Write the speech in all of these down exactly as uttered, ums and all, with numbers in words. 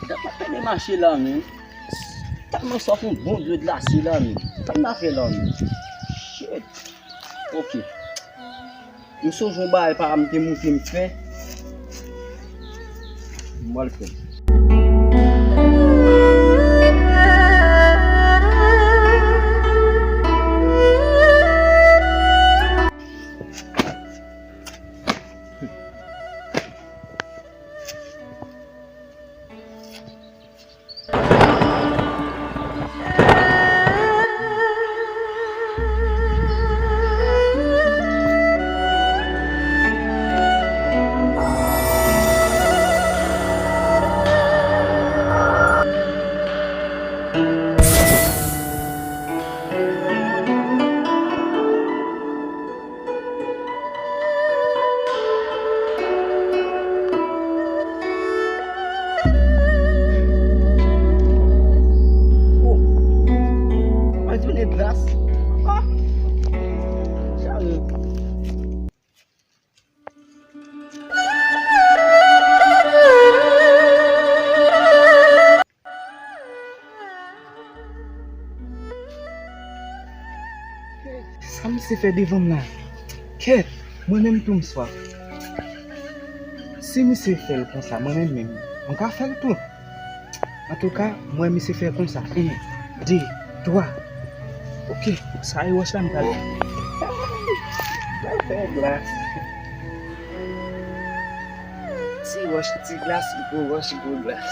Dat m ap pede mache la menm. Tèlman swaf yon bon dlo glase la menm. Sa m ta fè la menm? Shit. Ok. M sonje yon bagay pa m te montre m fè. M pral fè l. Oh. Mwen tounen glas. Ah. Chale. Sa misye fè devan m la? Kèt, mwen menm tou m swaf. Si misye fè l konsa, mwen menm menm, mwen ka fè l tou. Antouka, mwen misye fè konsa. En, de, twa. Ok, sa e wòch la m pral. Mwen fè glas. Ti wòch, ti glas, gwo wòch, gwo glas.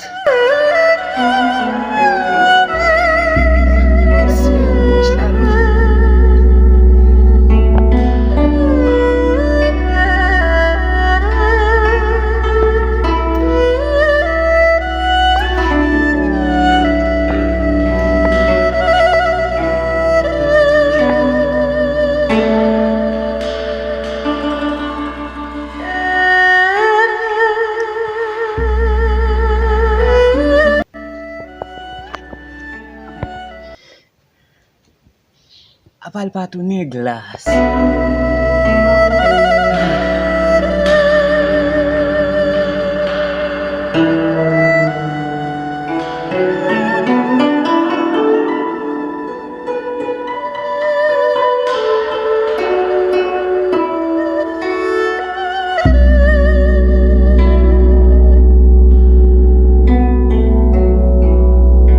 Apa l pa tounen glas?